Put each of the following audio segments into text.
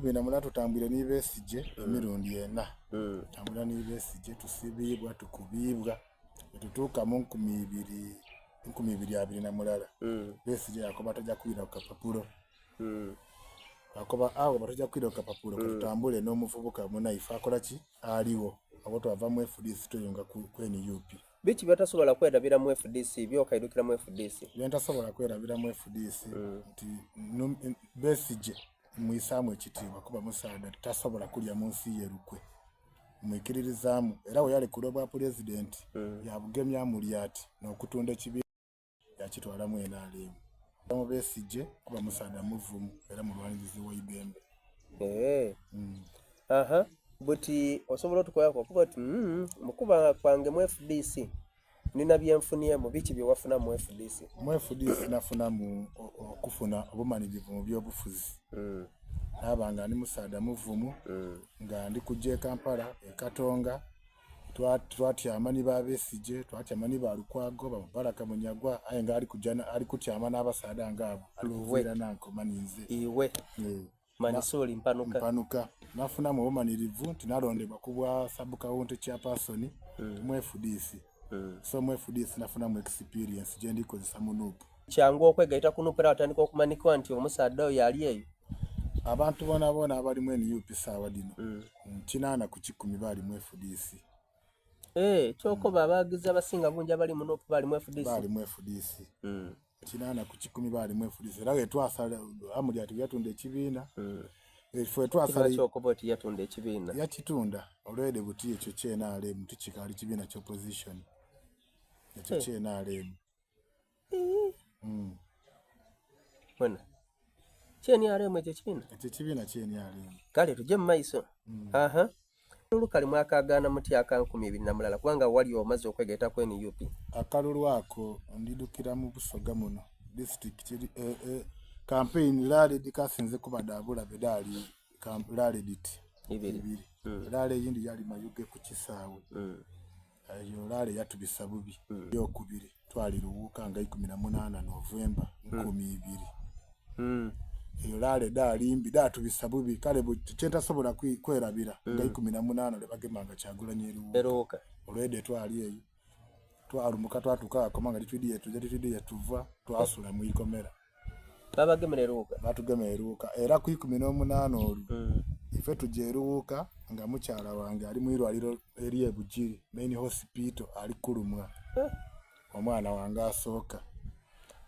Bwinamula tutambwire ni Besigye emirundi ena. Tutambula ni Besigye tusibiibwa, tukubiibwa, bwetutuuka mu 2021 Besigye yakoba taja kwira ku kapapulo. Akoba agho bwetoja kwira ku kapapulo katutambule n'omuvubuka munaife akola ki? Aligho. Agho twava mu fdc tweyunga ku nup. Biki by'otasobola kwerabira mu fdc by'okaidhukira mu fdc? Byentasobola kwerabira mu fdc nti Besigye mwisaamu ekitiibwa kuba musaadha tasobola kulya mu nsi ye lukwe. Mwikiririzaamu era bwe yalekula obwa pulezidenti yabugemya amulya ati n'okutunda ekibiina yakitwala mu nrm. Mu Besigye kuba musaadha muvumu era mulwanirizi wa idembe. Eeh. Aha, buti osobola otukoyaku okoba oti mm, mu kuba kwange mu fdc Nina bye nfuniemu. Biki bye wafuna mu fdc? Mu fdc nafunamu okufuna obumanhirivu mu by'obufuzi. Naaba nga ndi musaadha muvumu, nga ndi kuja e Kampala, e Katonga, twatyama ni ba Besigye, twatyama ni ba Lukwago, ba Mubaraka Munyagwa, aye nga ali kutyama n'abasaadha nga abo, ali kuviira Nankoma ninze. Iwe. Manisoli Mpanuka. Mpanuka. Nafunamu obumanirivu nti nalondebwa ku bwa sub county chairperson mm. mu FDC. Mm. So mu FDC nafunamu experience gye ndikozesa mu NUP. Kyangu okwegaita ku NUP era watandika okumanikwa nti omusaadha oyo ali eyo. Abantu boonaboona abali mu NUP saawa dhino mm. 80% baali mu FDC. Eh, kyokoba abagizi abasinga bungi abali mu NUP baali mu FDC. Baali mu FDC. Mm. 80% baali mu FDC era wetwasala Amuriat yatunda ekibiina mm. Efwe twasala kyokoba oti yatunda ekibiina yakitunda olwede buti ekyo kye NRM tikikaali kibiina kya opposition ekyo hey. kye NRM mm. Mwena kye NRM ekyo kibiina ekyo kibiina kye NRM kale tuje mu maiso mm. aha Akalulu kali mwakaagaana mutya aka 2001 kubanga wali omaze okwegaita ku nup? Akalulu ako ndidhukira mu Busoga muno disitulikiti campaign rally dhikasinze kuba dha bulabe dhaali rally dhiti ibiri. Rally eyindi yali Mayuge ku kisaawe. Eyo rally yatubisa bubi. Eyokubiri twali Luwuuka nga 18 November 2000. Eyo rally dhaali mbi dhaatubisa bubi kale kyentasobola kwerabira nga 18 lwe bagemanga Kyagulanyi e Luwuuka. Olwedho twali eyo twalumuka twatuuka ghakoma nga titwidhi yetuja titwidhi yetuva twasula mu ikomera. Babagemera e Luwuuka? Baatugemera e Luwuuka era ku 18 olwo ife tuja e Luwuuka nga mukyala wange ali mu irwaliro ery'e Bugiri Main Hospital ali kulumwa. Omwana wange asooka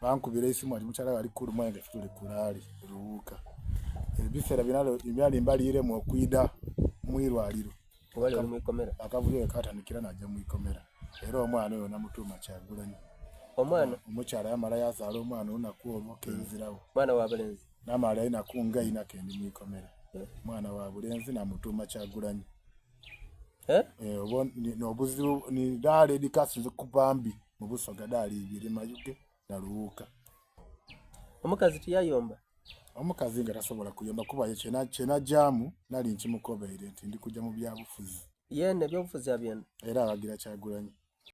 bankubira eisimu ati mukyala wo ali kulumwa aye nga ife tuli ku laali e Luwuuka. Ebiseera byali mbaliiremu okwidha mu irwaliro. Wali oli mu ikomera? Akavuyo we kaatandikira naja mu ikomera era omwana oyo namutuuma Kyagulanyi. Omwana? Omukyala yamala yazaala omwana olunaku olwo kenziragho. Mwana wa bulenzi? Namala enaku nga ina kendi mu ikomera. Mwana wa bulenzi namutuuma Kyagulanyi. Eh? Eh, obo n'obuzibu ni dhaali edhikasinze kuba mbi mu Busoga dhaali ibiri Mayuge na Luwuuka. Omukazi tiyayomba? Omukazi nga tasobola kuyomba kuba ye kyenajaamu nali nkimukobeire nti ndi kuja mu byabufuzi. Yeena ebyobufuzi abyenda? Era awagira Kyagulanyi.